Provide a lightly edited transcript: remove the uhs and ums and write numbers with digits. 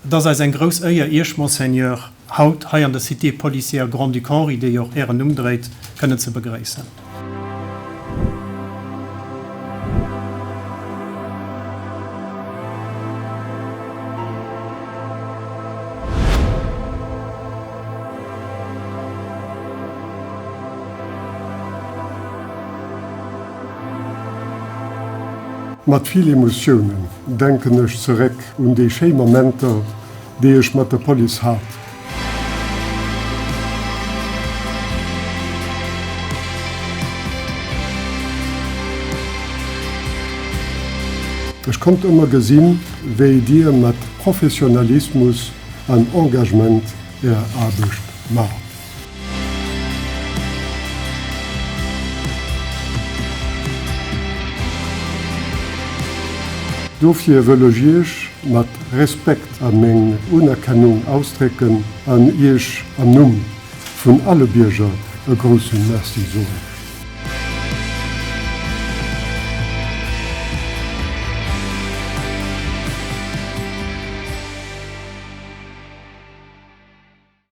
Et ass eis eng grouss Éier, Iech, Monseigneur, haut hei an der Cité policière Grand-Duc Henri, déi jo och Ären Numm dréit, kënnen ze begréissen. Mat vill Emotiounen denken ech zeréck un déi schéi Momenter, déi ech mat der Police hat. Ech konnt ëmmer gesinn, wéi Dir mat Professionalismus an Engagement Är Aarbecht maacht. Dofir wëll ech Iech mat Respekt a meng Unerkennung ausdrécken an Iech am Numm vun alle Bierger e grousse Merci soen.